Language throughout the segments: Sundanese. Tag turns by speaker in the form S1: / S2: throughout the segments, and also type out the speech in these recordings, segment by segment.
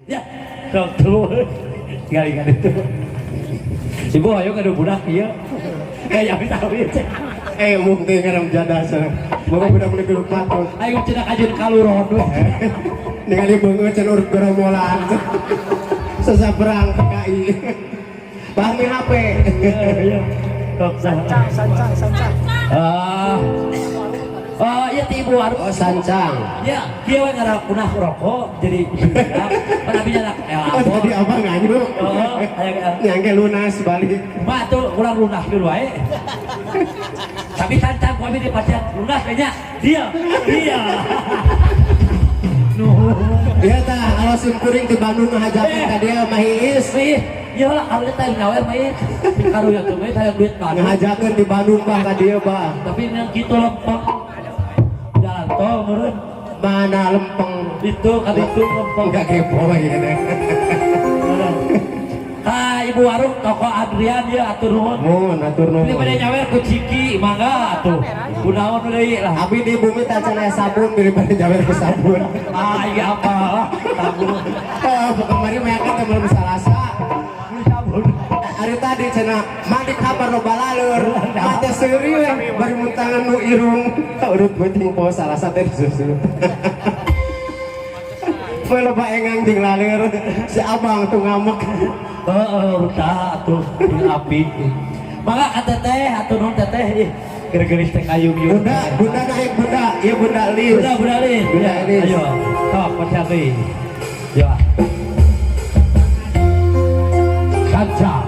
S1: Ya, sok tuh. Tinggal itu. Ibu ayo ngadu budak ieu. Kayak abi tahu ieu.
S2: Eh, mung teh ngaram jadah sana. Bapak budak beli gelut patut.
S1: Ayo cenah kajun kaluron we.
S2: Ningali beungeut cenah urut geromolan. Sesabrang PKI. Bah mi HP.
S1: Iya. Sok
S3: Sancang, sancang, sancang.
S1: Ah. Oh, iya ti ibu aduh.
S2: Oh, sancang.
S1: Ya, kieu we ngarakunah rokok jadi budak. Pan abi nya
S2: Oh, tadi abang nganyu.
S1: Oh, aya
S2: Nyangke lunas balik.
S1: Mah tuh kurang lunas dulu wae. Tapi sancang ku abi di pasien lunas kayaknya. Dia, dia. Nuhun.
S2: Iya tah, kalau sim kuring di Bandung ngahajakeun ka dieu mah Iis.
S1: Ih, iya lah kalau teh nyawer mah ieu. Karunya tuh mah hayang duit Bandung.
S2: Ngahajakeun di Bandung bah ka dieu bah.
S1: Tapi yang gitu lempeng. Jalan tol meureun.
S2: Mana lempeng.
S1: Itu kan itu lempeng.
S2: Enggak kepo ya teh.
S1: Ka Ibu Warung toko Adrian ya atur nuhun.
S2: Mun atur nuhun.
S1: Ini pada nyawer ku Ciki mangga atuh. Kunaon deui lah.
S2: Abi di bumi tak cenah sabun daripada nyawer ku sabun.
S1: Ah iya apa lah sabun.
S2: Oh, kemarin mah kan teh belum salasa.
S1: Beli sabun.
S2: Hari tadi cenah mandi kabar loba laleur. Mate seuri we bari muntangan nu irung. Urut beuting po salasa teh disusu. Poe loba engang jeung laleur. Si abang tuh ngamuk.
S1: Heeh, ruta atuh jeung api. Mangga ka teteh atuh nuhun teteh ih. Geulis teh kayung yuk.
S2: Bunda, bunda naik bunda, iya bunda Lis.
S1: Bunda, Bunda Lis.
S2: Bunda Lis.
S1: Ayo, sok pasian deui. Ya. Kaca.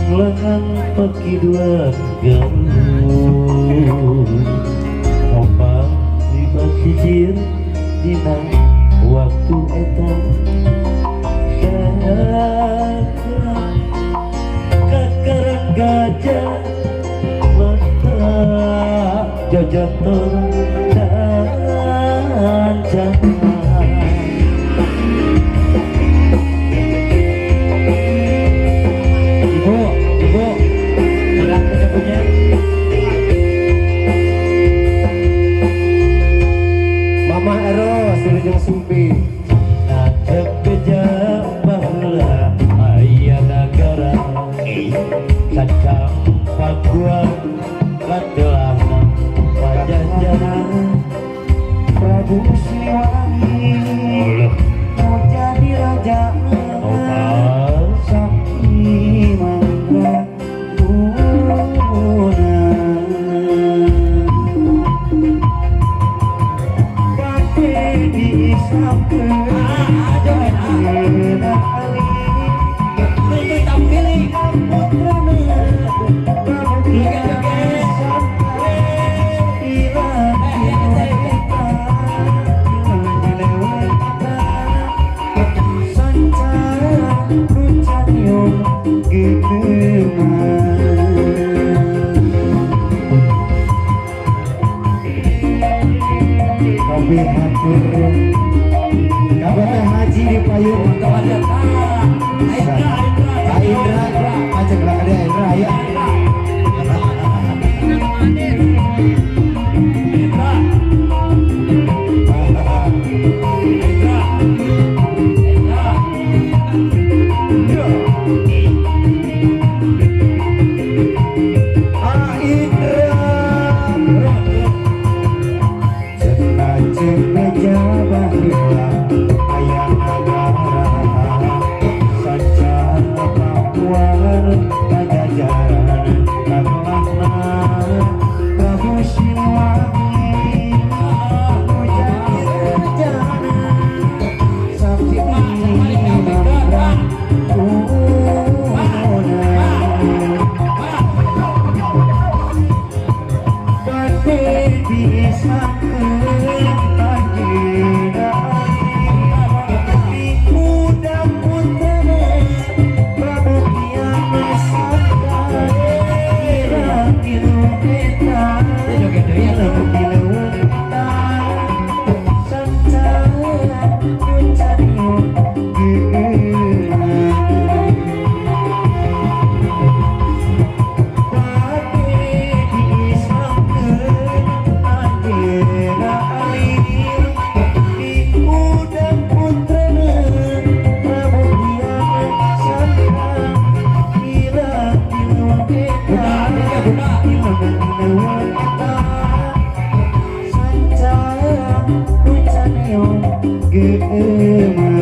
S1: Lengan pekiduan galuh ombak lima sisir dina waktu eta kakarang gajah mata jajaton sancang. Ibu, ibu, berat punya.
S2: Mama Eros wilujeng Sumpi.
S1: Nacep beja baheula aya nagara kacang Pakuan katelahna Pajajaran
S3: Prabu Siliwangi
S1: Allah
S3: mau jadi raja.
S1: Allah
S3: Sakti Mandraguna. Bade diislamkeun. Ayeuna Ali putrana bahagia sampai
S2: Kabeh haji di payung. Ka Indra, acek lah ka dia Indra ya. Ah Indra. Cenah cenah jabah heula aya nagara saca Pakuan Pajajaran.
S3: Geema.